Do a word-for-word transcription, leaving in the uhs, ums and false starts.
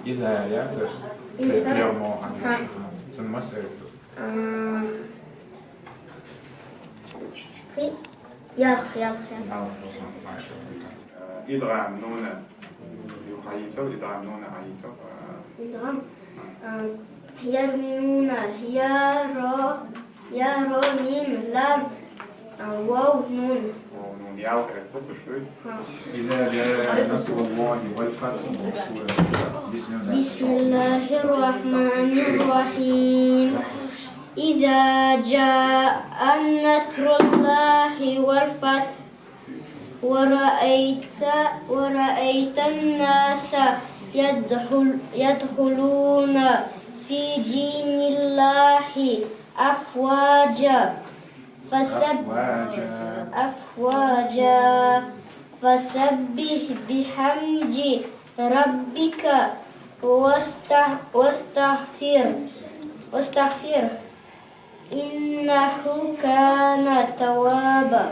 Иза яц Иза. Прямо. Ха. Цун мас эрту. А, хи-, ялх, ялх, ялх. Ал, машалла. Идгъам нуна. Юха йицал, идгъам нуна йицал. Идгъам. А, ярминуна. Яро, яро, мим, лам, а, вов, нун. О, нун, ялх эрту, кушуй. Ха. إذا جاء نصر الله والفتح. بسم الله. بسم الله الرحمن الرحيم. إذا جاء نصر الله والفتح ورأيت، ورأيت الناس يدخل، يدخلون في دين الله أفواجا. فسب-، أفواجا. أفواجا. فسبح بحمد ربك واستغ-، واستغفر، واستغفره إنه كان توابا.